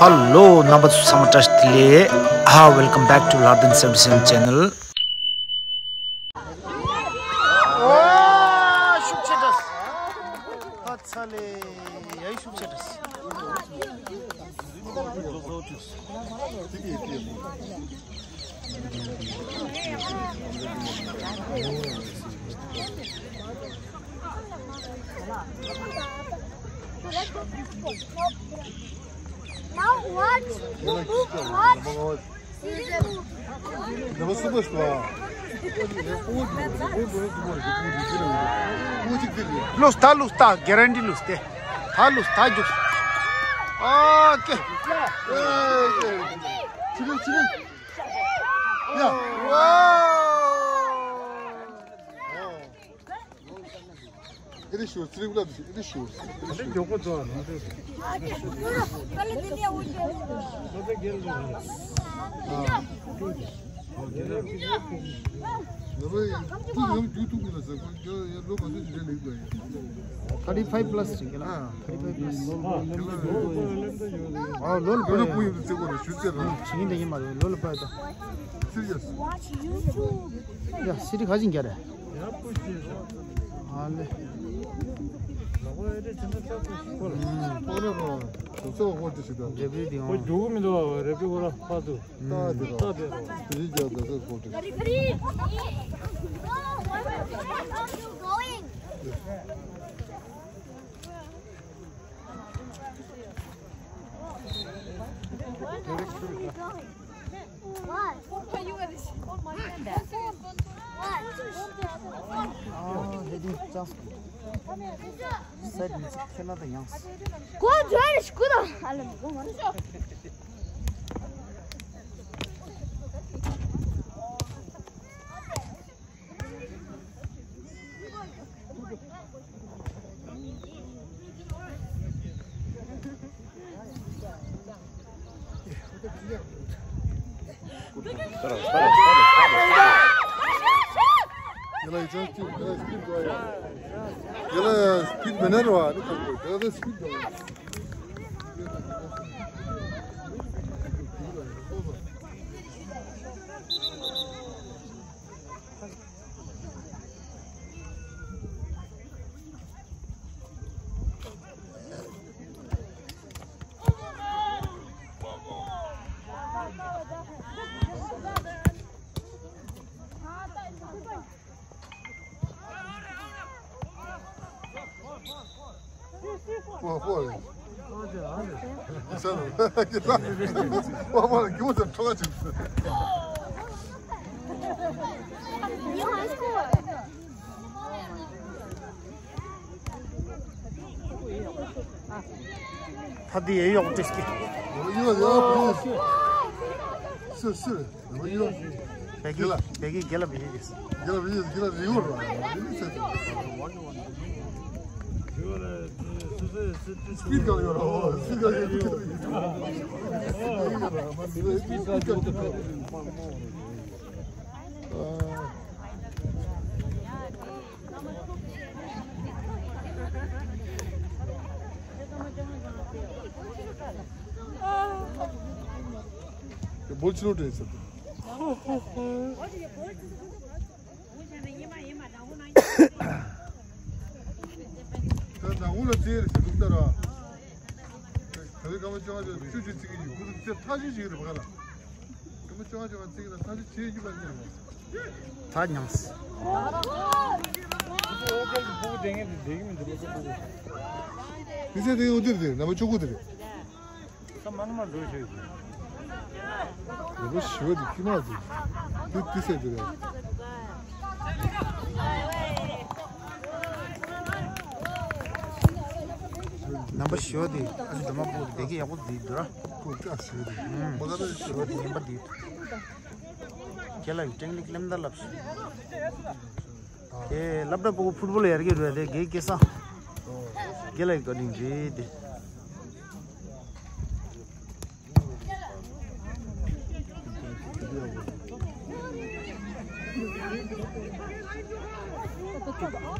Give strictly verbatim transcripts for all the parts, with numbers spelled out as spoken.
Hello, རྣམ་པ་ཚོ་ཚང་མ་བཀྲ་ཤིས་བདེ་ལེགས། ཧ། Welcome back to Lardin seventy seven channel. Now what? What? ལུས་ད་ལུས་ད་གེ་རན་ཊི་ལུས་ཏེ། ད་ལུས་ད་རྒྱུགས། ཨོ་ཀེ། ཆི་རེད་ཆི་རེད། ཡ། ཨེ་རེ་ཤོར་ཙི་རིག་ལ་ཨེ་རེ་ཤོར། ཨེ་རེ་མགྱོགས་པོ་ཚོ་ནང་དུ། Thirty five plus ཅིག་ལ། Thirty five plus. ཨ་ལོ་ལ་པ་ཡོད། ཅིག་འདི་ཡིན་མ་རེད་ལོ་ལ་པ་ཡོད། Serious. ཡ་སི་ཏི་ག་ཅིག་རྒྱ་རེད། ཨ་ལེ། འགྲེབ་རེས་དེ་ཡང་། འགྲོ་གི་མི་འདུག་རེ་པི་གོ་ར་ཕ་ཚུ། ད་དེ་ར། ད་དེ་ར། དེ་རྒྱ་ད་ས་གོ་དེ། What? What are you gonna say? Oh, my God. What? Oh, they didn't just said it's Canada, yes. Go, Joel, go down. ཕ་དེ་ཡེ་ཡོག་ཏེ་སྐྱེ། སུ་སུ། བེ་གི་བེ་གི་རྒྱལ་ལ་བེ་གི་རྒྱལ་ལ་བེ་གི་རྒྱལ་ལ་རི་བོ་ར། སྤིད་གང་ཡོད་ར། སྤིད་གང་ཡོད། ད་མྱངས། མི་ཚེ་དེ་ཡོད་དེ་རེད། ནམ་བཅུ་དགུ་དེ་རེད། ད་མ་ན་མ་འགྲོ་ཤོད་ཀྱི། ལུག་ཞི་བ་དེ་ཀི་མ་དེ། དེ་དེ་ཟེར་དེ་རེད། རྣམ་པ་ཞི་བ་དེ་ཨ་ཅེ་འགྲོ་མ་ཕོག་དེ་གི་ཡག་པོ་དེ་འདུག་ར། ཁོ་ཀ་ཞི་བ་དེ། ཨུམ། ཁོ་ལ་ཞི་བ་དེ་ངན་པ་དེ། ཁྱེད་ལ་ཡི་ཀྲེང་ལིག་ལེམ་ད་ལབ་ཤི། དེ་སློབ་གྲྭ་ཕྲུ་གུ་ཕུཊ་བོལ་ཡར་གི་རུ་དེ་གེ་སྐྱེ་ས། གེ་ལ་ཡི་བཀའ་དྲིན་རེད་དེ།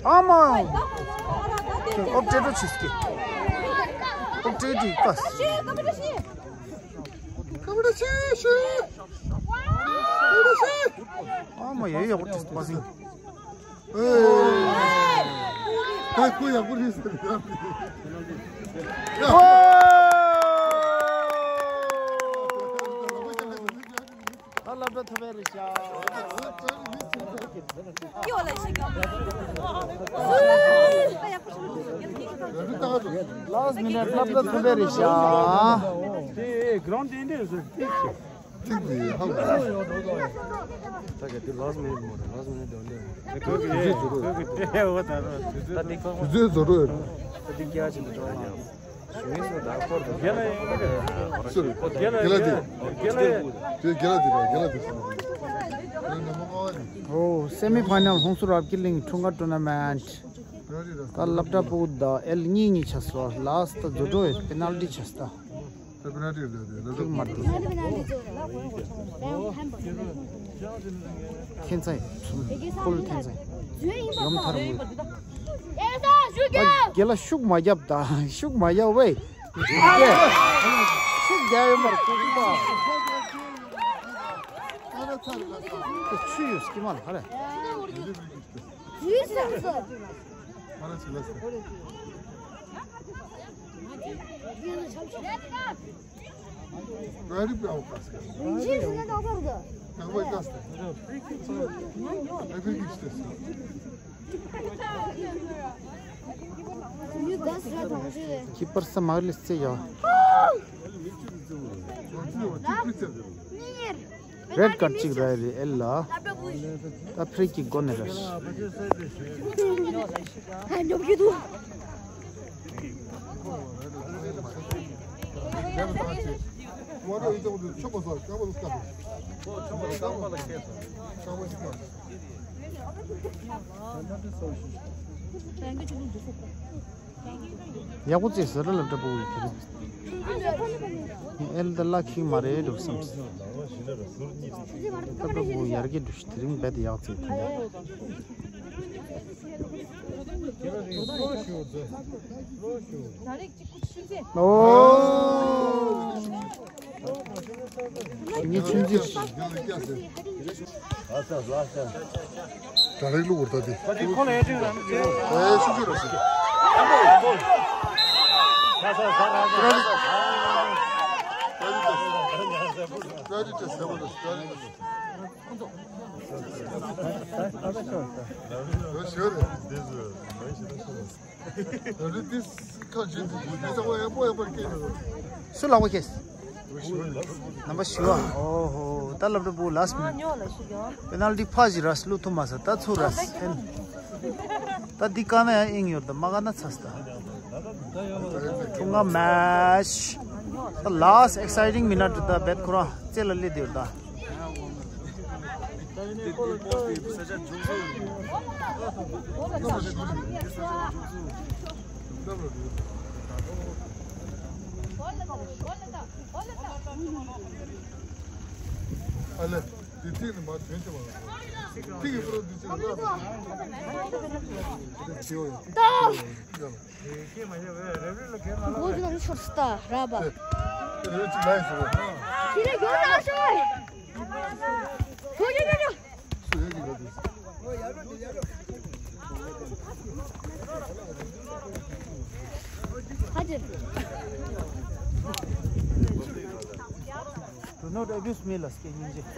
ཨ་མ། ཨོབ་ཏྲེ་ཏྲོ་ཆིས་ཀི། ཨོབ་ཏྲེ་ཏྲི་ཀ་སི། ཨ་མ་ཡོད་ཡག་པོ་ཏིས་པ་སིང་། ད་ཁོ་ཡག་པོ་རེད་ཟེར། ད་སློབ་གྲྭ་ཐོབ་པའི་རེད་ཤག Last minute སློབ་གྲྭ་ཐོབ་པའི་རེད་ཤག་ཐིག་དེ་ཧ་གོ། ད་ག་དེ་last minute མོ་རེད། last minute དེ་འདྲ་མོ་རེད། དུས་ཚོད་བཟོ་རོགས། དུས་ཚོད་བཟོ་རོགས་ཡོད། ད་དེ་སྐྱ་ཅིག་འདུག་ཅོག་ཡང་། ཞུ་ཡིན་སོ་ད་ཁོར་དུ། རྒན་ལགས་ཡིན་ན་རེད། སུ་རེད། རྒན་ལགས་རྒན་ལགས་དེ། རྒན་ལགས་ཡིན། དེ་རྒན་ལགས་དེ་རེད། རྒན་ལགས་དེ་སུ་རེད། ཨོ། སེ་མི་ཕའི་ནལ་ཧོང་སུར་རབ་ཀི་ལིང་ཁྲུང་ཁ་ཊུར་ན་མེན་ཊི། ད་སློབ་གྲྭ་ཕྲུ་གུ་དང་ཨེལ་གཉིས་གཉིས་ཆགས་སོང་། ལཱསི་ཊི་ད་རྫུ་འཕྲུལ་པེ་ནལ་ཊི་ཆགས་སོང་། ད་པེ་ནལ་ཊི་རེད། ད་ཐིག་མ་རེད། ཁྱེད་ཚང་ཕུལ་ཁྱེད་ཚང་ཡོམ་ཐར་མོ། ཨ་རྒན་ལགས་ཤུགས་མ་རྒྱབ་ད། ཤུགས་མ་རྒྱབ་ཝེ། ཤུགས་རྒྱག་ཡོད་མ་རེད། ཁོ་ཤུགས་མ། ཆུ་ཡོད་སྐྱི་མ་ལ་ཧ་རེ། ཁྱི་པར་ས་མ་ལི་སེ་ཡ། རེད་ཀར་ཅིག་ར་རེད་ཨེལ་ལ། ད་ཕི་རི་ཀིག་སྒོ་ནས་ར། ཡག་པོ་བཙལ་ཟེར་ར་ལབ་འདྲ་པོ་ཡོད་དེ་རིང་། ཨེལ་ད་ལ་ཁིག་མ་རེད་འགྲོ་བསམ། ལབ་འདྲ་པོ་ཡར་རྒྱས་འགྲོ་ཞིག་དེ་རིང་རྦད་དེ་ཡག་བཙལ་དེ་འདྲ། ཨོ། ངས་ཆུན་ཆུན། གྲ་རེག་བླུག་བར་ད་དེ། ཨེ་ཤུ་ཤུ་ར་ཤི། སུ་ལག་པ་ཁེལ། ནམ་པ་བཞི་བ། ཨོ་ཧོ། ད་སློབ་གྲྭ་པུ་ལཱསི་མི་ནིཊ། པེ་ནལ་ཊི་ཕ་ཞིག་ར་སི་བླུག་ཐུབ་མ་ས་ད་ཚུར་ར་སི་ཨེན། ད་འདི་བཀག་ན་ཡང་ཨིན་ཡོད་ད་མ་བཀག་ན་ཚ་སི་ད། ཁྲུང་ང་མེ་ཆི། ད་ལཱསི་ཨེག་སའི་ཊིང་མི་ནིཊ་ད་རྦད་ཁོ་རང་རྩེ་ལ་སླེབས་བསྡད་ཡོད་ད། ཨ་ལེ། དེ་ཐིག་ནི་མ་དོན་ཆེ་བ། ཐིག་གི་པོ་རོ་འདི་ཆེ་བ་ལ། དེ་ཆེ་བ་ཡོད། ད། གོ་ཅི་ན་ཤོར་སྟ་ར་བ། རེ་ཅི་ལ་ཡི་སོ། ཁྱི་རེ་གྱོད་ན་ཤོར། གྱོད་གྱོད་གྱོད་གྱོད། སུ་ཡོད་ཀྱི་གོ་དེ། ཧ་ཅི། Do not abuse me ལ་སྐད་སྙིང་རྗེ། ང་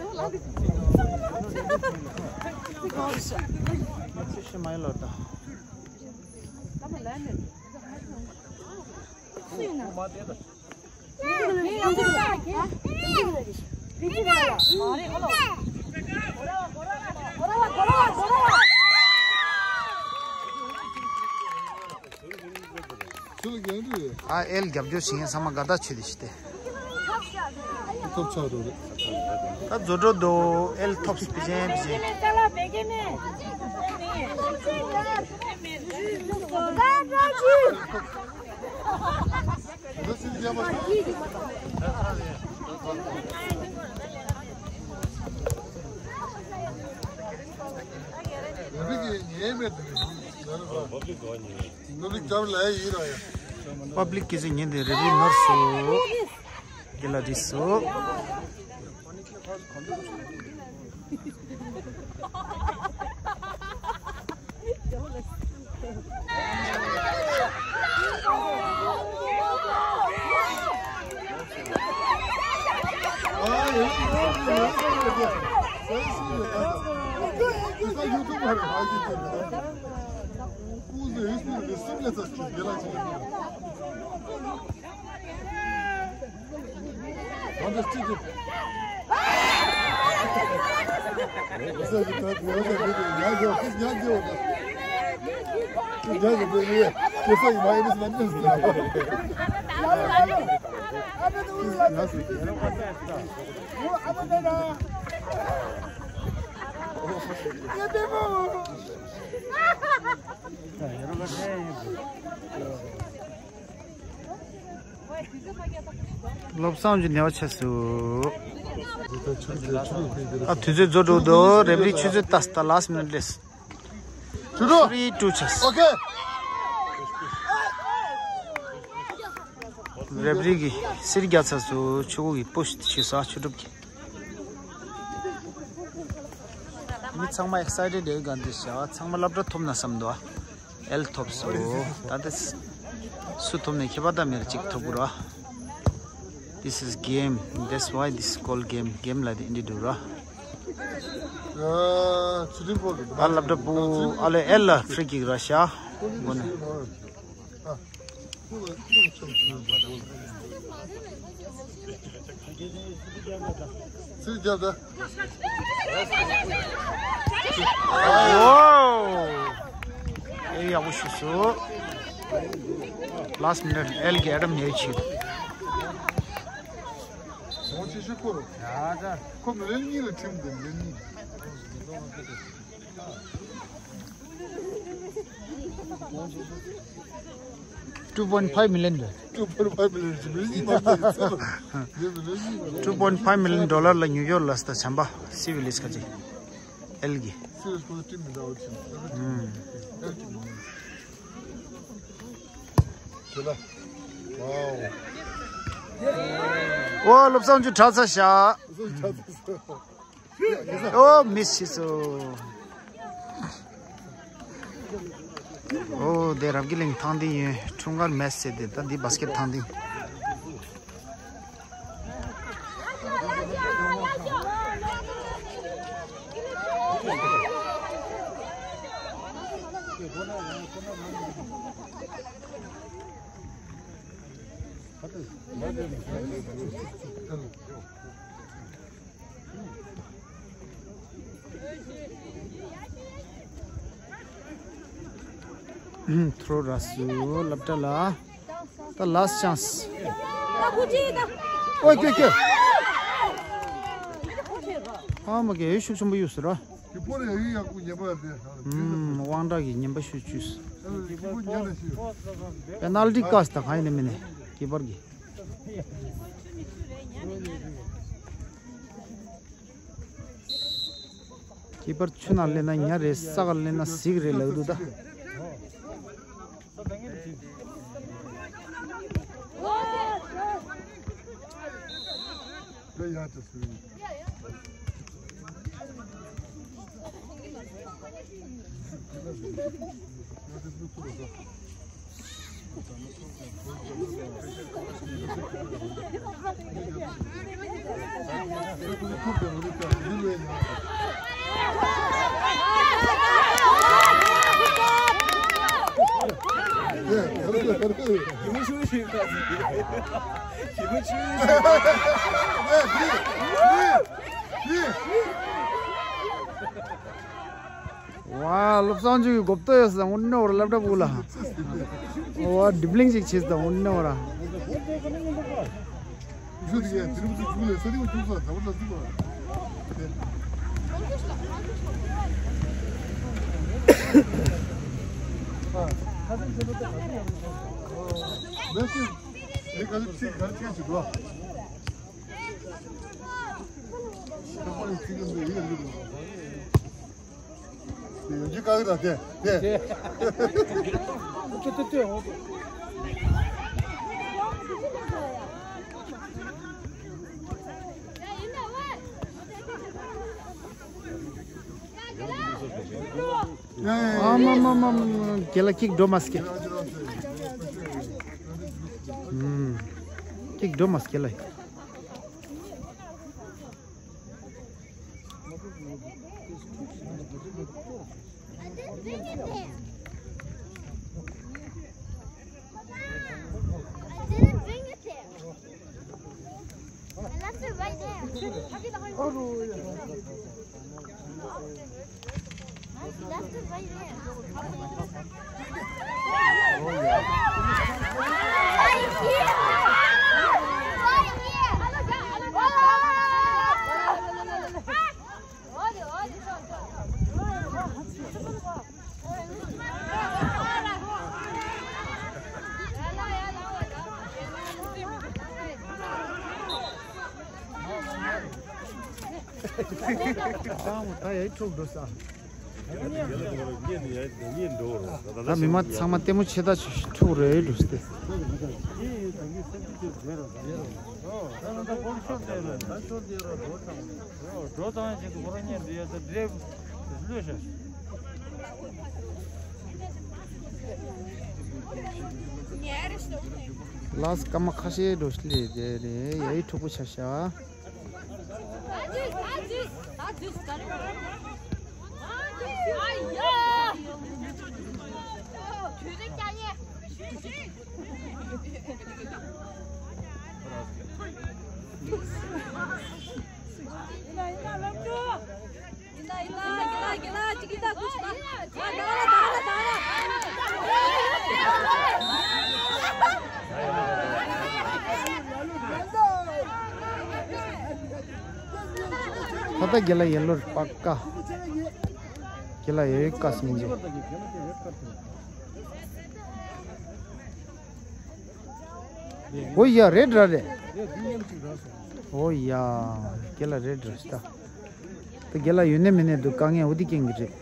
ཚོས་ཤི་མ་ཡིན་ལོ་ད། ཨ་ཨེལ་རྒྱབ་སྐྱོར་བྱེད་མཁན་ཚང་མ་དགའ་ཐག་ཆོད་དེ་ཤི་སྟེ། ཐོབ་ཆགས་འགྲོ་རེད། ད་རྫུ་འཕྲུལ་དོ་ཨེལ་ཐོབ་སི་པི་ཅན་པི་ཅན། པབ་ལིག་གི་ཟིན་ཉིན་དེ་རེ་རེ་ནོར་སོ། དེ་ལ་རིས་སུ། བློ་བཟང་ཇུ་ཉེ་བ་ཆགས་སོང་། ཨ་དུས་ཚོད་རྫོགས་འགྲོ་འདུག་རེབ་རི་ཆུ་ཚོད་ལྟ་ལྟ་last minute ལས། ཐུ་རུ། Three two ཆགས་སོང་། Okay. རེབ་རི་གི་སིར་རྒྱག་ཚར་སོང་། ཆུ་ཁོག་གི་push བྱས་སོང་ཆུ་སྒྲུབ་ཀྱི། མི་ཚང་མ་excited ཡོད་ག་འདི་ཤ་ཚང་མ་སློབ་གྲྭ་ཐོབ་ན་བསམ་འདུག་ཨ། L ཐོབ་སོང་། ད་ལྟ་སུ་ཐོབ་ནས་ཁྱད་པར་ད་མེད་ཅིག་ཐོབ་དགོས་ར། This is game. That's why this is called game. Game ལ་དེ་འདི་འདུག་ར། ཨ་སློབ་གྲྭ་པོ་ཨ་ལེ་L ལ་free kick ར་ཤ། མགོ་ནས། ཚིག་རྒྱབ་ད། ཨེ་ཡག་པོ་ཞུ་སོ། Last minute L གི་ཨེ་ཌམ་ཡེ་ཆི། ཁོ་མི་ལེན་གཉིས་ལ་ཁྲིམས་དེ་མི་ལེན་གཉིས། Two point five million རེད། Two point five million ཞིག་མི་ཡིན་མ་རེད། Two point five million dollar ལ་ཉུ་ཡོག་ལ་སྟ་བྱམས་པ་སི་ཝི་ལིས་ཁ་ཅིག་ཨེལ་གི། སི་ཝི་ལིས་ཁོ་ཊིམ་མི་འདྲ་བ་ཆེ། ཨེལ་ཊིམ་མི་འདྲ། དེ་ལ། ཝའོ། ཨོ་བློ་བཟང་ཇུ་དྲག་ཚ་ཤག་ཨོ་མིས་ཤི་སོ། ཨོ་དེ་རབ་དགེ་གླིང་ཐང་ལྡིང་ཡོད། འཁྲུངས་སྐར་མེད་ཟེར་ཏེ་ད་འདི་བ་སི་ཀེཊ་ཐང་ལྡིང་། ཐོ་ར་སུ་སློབ་གྲྭ་ལ། ད་last chance། ཨོ་ཀེ་ཀེ། ཨ་མ་ཀེ་ཤུགས་ཆེན་པོ་ཡོད་ཟེར་ར། དབང་གྲགས་ཀྱི་ཉན་པ་ཤུགས་བཅུས། པེ་ནལ་ཊི་བཀག་སྟེ་གང་ཡིན་ནི་མིན་ནི་ཀི་པར་གྱི། ཀི་པར་ཆུ་ནང་སླེབས་ན་ཉ་རེད། ས་ག་སླེབས་ན་གཟིག་རེད་ལབ་འདུག་ད། ཝ། བློ་བཟང་ཇུ་གི་གོ་བརྡ་ཡོད་ས་དངོས་གནས་བོར་སློབ་གྲྭ་བུ་ལ། ཝ། ཌི་བི་ལིང་ཞིག་བྱེད་ས་དངོས་གནས་བོར། ཨ་མ་མ་མ་མ། རྒན་ལགས་ཀིག་འགྲོ་མ་སྐྱེ། ཨམ། ཀིག་འགྲོ་མ་སྐྱེ་ལ། I didn't bring it there. I didn't bring it there. I left it right there. I left it right there. Right here. Right here. ཨ་མོ་ད་ཡའི་ཐུག་འགྲོ་ས། ད་མི་མང་ཚང་མ་ལྟད་མོ་ཆེ་ད་ཐུག་རེད་འགྲོ་སྟེ། འགྲོ་དང་ཞིག་གི་ཁོ་རང་གཉིས་འདི་ཡ་ད་འདྲེ་ལོས་ཤ། ལགས་སྐར་མ་ཁ་ཤས་འགྲོ་སླེབས་དེ་རེད། ཡའི་འཁྲུག་པོ་ཆགས་ཤག་ད་ལྟ་རྒན་ལགས་ཡེ་ལོ་རེད་པ་ཀ། རྒན་ལགས་ཡེ་ལོ་ཀ་སི་མི་འཇིགས། ཨོ་ཡ་རེད་ར་རེད། ཨོ་ཡ་རྒན་ལགས་རེད་ར་ཤི་ད། ད་རྒན་ལགས་ཡོད་ནས་མེད་ནས་འདུག་དཀའ་ངལ་འོ་དེ་རྐྱེན་གྱིས་རེད།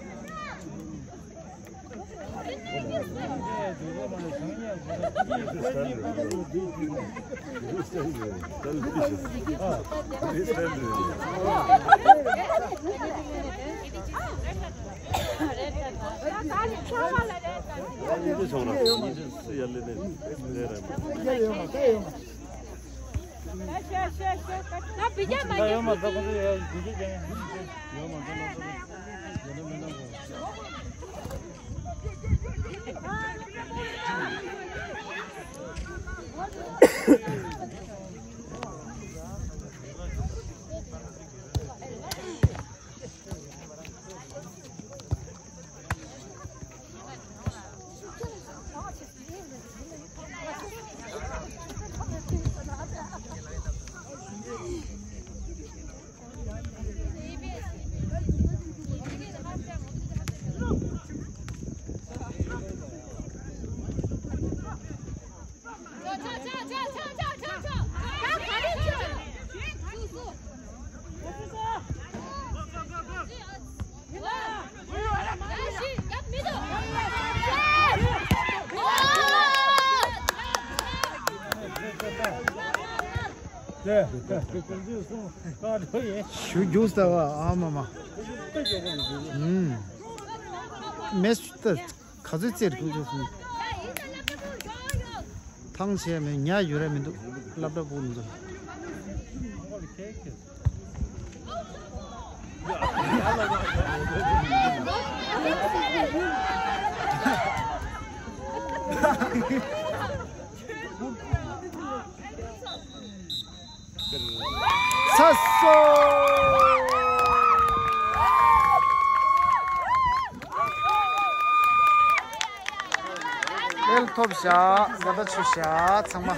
ཞུ་རྒྱུགས་ཟེར་བ་ཨ་མ་མ། ཨུམ། མེ་ཤུ་ཏི། ག་ཚོད་རྩེར་ཁུག་ཚོད་སོང་། ཐང་ཆད་མེད། ཉ་ཡོད་ར་མི་འདུག་སླབ་གྲྭ་སྤུ་གུ་ཚོ། ཚ་སོ། ཨེལ་ཐོབ་ཤག་དགའ་ད་ཆུ་ཤག་ཚང་མ།